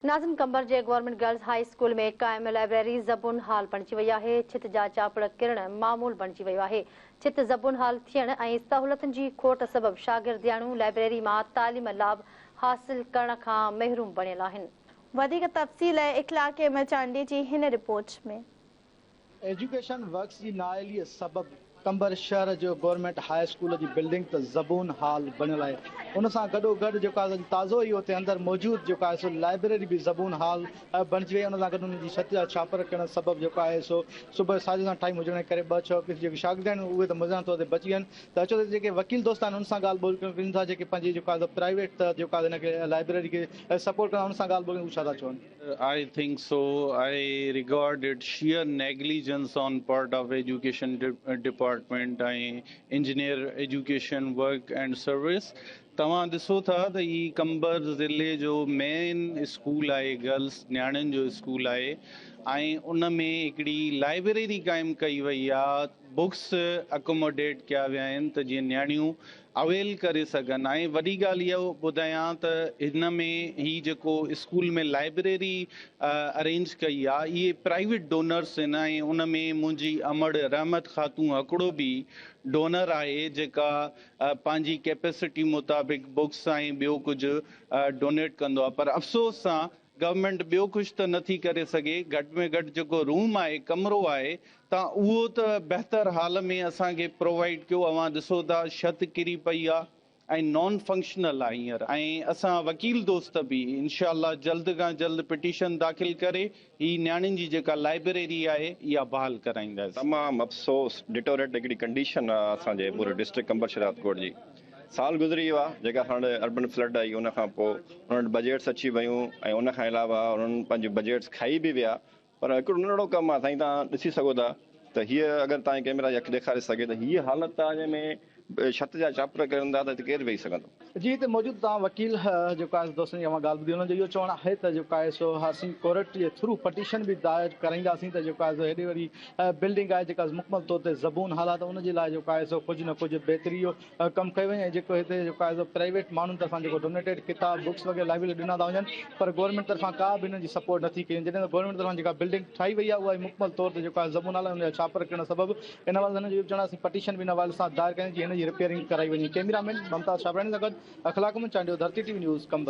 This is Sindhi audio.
ناظم قمبر جي گورنمينٽ گرلز هاء اسڪول ۾ قائم لائبريري زبون حال بڻجي وئي آهي، ڇت جا چاپڙ ڪرڻ معمول بڻجي ويو آهي، ڇت زبون حال ٿيڻ ۽ سهولتن جي کوٽ سبب شاگردياڻيون لائبريري مان تعليم لاڀ حاصل ڪرڻ کان محروم بڻيل آهن. وڌيڪ تفصيل اخلاق احمد چانڊيي جي هن رپورٽ ۾. ايجوڪيشن ورڪس جي نااهليء سبب قمبر شهر جو گورنمينٽ هاء اسڪول جي بلڊنگ ته زبون حال بڻيل آهي ان سان گڏو گڏ جيڪو آهي تازو ئي اتي اندر موجود جيڪو آهي سو لائبريري به زبون حال بڻجي وئي ان سان گڏ ان جي ڇت جا ڇاپر ڪرڻ سبب جيڪو آهي سو صبح ساجهه سان ٽائيم هجڻ جي ڪري ٻه ڇهه جيڪي شاگرد آهن اهي ته مزن طور تي بچي ويا آهن ته اچو ته جيڪي وڪيل دوست آهن ان سان ڳالهه ٻولهه ڪريون ٿا جيڪي پنهنجي جيڪو آهي پرائيويٽ ته جيڪو آهي هن کي لائبريري کي سپورٽ ڪندا ان سان ڳالهه ٻولهه ڪريون هو ڇا ٿا چون. I think so. I regard it sheer negligence on part of education department ۽ engineer education work and service. توهان ڏسو ٿا ته هي قمبر ضلعي جو مين اسڪول آهي گرلس نياڻين جو اسڪول آهي ۽ ان ۾ هڪڙي لائبريري قائم ڪئي وئي آهي بڪس اڪوموڊيٽ ڪيا ويا آهن ته جيئن نياڻيون اويل ڪري سگهن ۽ وڏي ڳالهه اهو ٻڌايان ته هن ۾ هي جيڪو اسڪول ۾ لائبريري ارينج ڪئي آ اهي پرائيويٽ ڊونرس آهن ۽ ان ۾ منهنجي امڙ رحمت خاتون هڪڙو به ڊونر آهي جيڪا پنهنجي ڪيپيسٽي مطابق بڪس ۽ ٻيو ڪجهه ڊونيٽ ڪندو آ پر افسوس سان گورنمينٽ ٻيو ڪجهه ته نه ٿي ڪري سگهي، گهٽ ۾ گهٽ جيڪو روم آهي، ڪمرو آهي تان اهو ته بهتر حال ۾ اسان کي پرووائيڊ ڪيو، اوهان ڏسو ٿا ڇت ڪري پئي آ ۽ نان فنڪشنل آ هينئر ۽ اسان وڪيل دوست به انشاء الله جلد کان جلد پٽيشن داخل ڪري هي نياڻين جي جيڪا لائبريري آهي اها بحال ڪرائينداسين. تمام افسوس ڊٽوريٽ هڪڙي ڪنڊيشن آ اسان جي پوري ڊسٽرڪٽ قمبر شهدادڪوٽ جي. سال گذري ويو آهي جيڪا اسان وٽ اربن فلڊ آئي ان کان پوء انهن وٽ بجيٽس اچي ويون ۽ ان کان علاوه انهن پنهنجون بجيٽس کائي به ويا پر هڪڙو ننڍڙو ڪم آهي سائين توهان ڏسي سگهو ٿا ته هيء اگر توهان جي ڪئميرا جي اک ڏيکاري سگهي ته هيء حالت آهي جنهن ۾ ڇت جا چاپر ڪرن ٿا ته هتي ڪير ويهي سگهندو. جي هتي موجود توهان وڪيل جيڪو آهي دوستن جي اوهان ڳالهه ٻڌي انهن جو اهو چوڻ آهي ته جيڪو آهي سو اسين ڪورٽ جي ٿرو پٽيشن به دائر ڪرائينداسين ته جيڪو آهي سو هيڏي وڏي بلڊنگ آهي جيڪا مڪمل طور تي زبون حالات ان جي لاء جيڪو آهي سو ڪجهه نه ڪجهه بهتري جو ڪم ڪيو وڃي ۽ جيڪو هتي جيڪو آهي سو پرائيويٽ ماڻهن طرفان جيڪو ڊونيٽيڊ ڪتاب بڪس وغيره لائبريري ڏنا ٿا وڃن پر گورنمينٽ طرفان ڪا به هنن جي سپورٽ نٿي ڪئي وڃي جڏهن ته گورنمينٽ طرفان جيڪا بلڊنگ ٺاهي وئي آهي اها ئي مڪمل طور تي جيڪو آهي زبون حالات ان جا ڇاپر ڪرڻ سبب ان حوالي سان هنن جو اهو به چوڻ آهي اسين پٽيشن به ان حوالي سان دائر ڪيون جيئن هن جي رپيئرنگ ڪرائي وڃي ڪئميرا مين ممتاز شاهپراڻي سان گڏ Akhlaq Ahmed Chandio Dharti T V news Qambar.